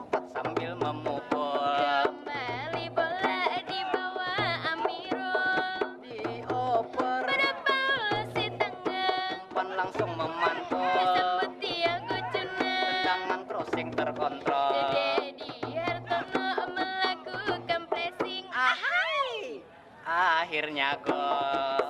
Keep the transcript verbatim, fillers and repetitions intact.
Sambil memukul. Kembali bola dibawa Amirul. Dioper. Pada puluh si tengah. Umpan langsung memantul. Disambut Tiago Cuna. Tendangan crossing terkontrol. Dedi Hartono melakukan pressing. Ahai. Akhirnya gol.